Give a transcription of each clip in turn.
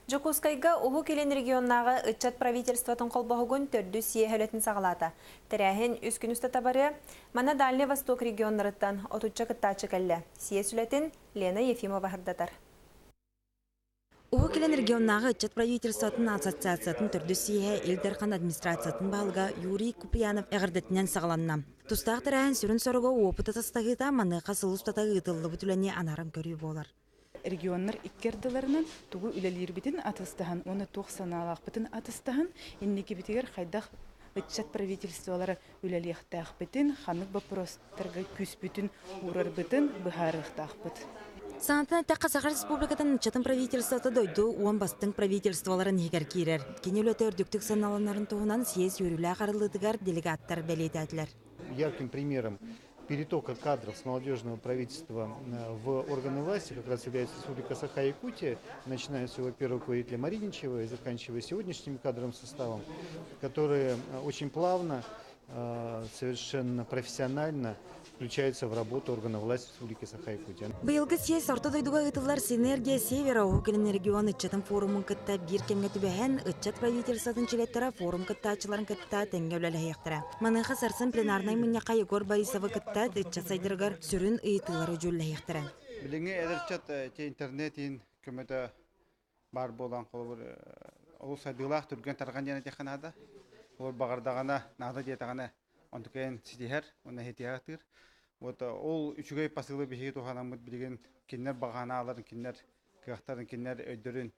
Дьокуускайга Уһук Илин регионнааҕы ыччат правительствотын холбоһугун төрдүс съеһэ үлэтин саҕалаата. Тэрээһин үс күн устата барыа. Манна Дальний Восток регионнарыттан отучча кыттааччы кэллэ. Съезд үлэтин Лена Ефимова сырдатар. Уһук Илин регионнааҕы ыччат правительствотын ассоциациятын төрдүс съеһэ Ил Дархан администрациятын баһылыга Юрий Куприянов эҕэрдэтинэн саҕаланна. Тустаах тэрээһин сүрүн соруга уопут атастаһыыта маныаха сыл устата ыытыллыбыт үлэни анааран көрүү буолар. Регионнар икки ардыларынан тугу үлэлиирбитин атастаһан уонна туох санаалаахпытын атастаһан, инникибитигэр хайдах ыччат правительстволара үлэлиэхтээхпитин, ханнык боппуруостарга күүспүтүн уурарбытын быһаарыахтаахпыт. Санатан эттэххэ, Саха Республикатын ыччатын правительствота дойду уон бастыҥ правительстволарын иһигэр киирэр. Кини үлэтэ үрдүктүк сыаналанарын туһунан съезд үөрүүлээх арыллыытыгар делегаттар бэлиэтээтилэр. Ярким примером перетока кадров с молодежного правительства в органы власти как раз является Республика Саха-Якутия, начиная с его первого руководителя Мариничева и заканчивая сегодняшним кадровым составом, которые очень плавно, совершенно профессионально включаются в работу органов власти Республики Саха-Якутия. Быйылгы съезд орто дойдуга ыытыллар «Синергия Севера» Уһук Илин регион ыччатын форумун кытта биир кэмҥэ түбэһэн, ыччат правительствотын чилиэттэрэ форум кыттааччыларын кытта тэҥҥэ үлэлэһиэхтэрэ. Маныаха сарсын пленарнай мунньахха Егор Борисовы кытта ыччат сайдарыгар сүрүн ыйытыылары дьүүллэһиэхтэрэ. Билиҥҥи эдэр ыччат интернетин көмөтө баар буолан, холобур, олус сайдыылаах түргэн тарҕан диэн этиэххэ наада. Ол баҕардаҕына, наада диэтэҕинэ, онтукайын ситиһэр уонна иһитиһэ сатыыр. Вот ол үчүгэй посылы биһиги туһанаммыт билигин кинилэр баҕанааларын, кинилэр кыахтарын, кинилэр өйдөрүн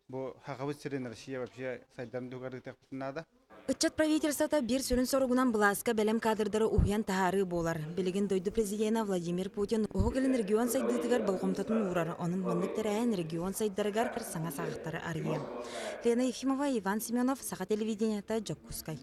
бу Сахабыт сирин Россия вообще сайдарын туһугар ыытыахпытын наада. Ыччат правительствота биир сүрүн соругунан былааска бэлэм кадрдары уһуйан таһаарыы буолар. Билигин дойду президенэ Владимир Путин Уһук Илин регион сайдыытыгар болҕомтотун уурар, онон маннык тэрээһин регион сайдарыгар саҥа саҕахтары арыйыа. Лена Ефимова, Иван Семенов, Саха телевидениета, Дьокуускай.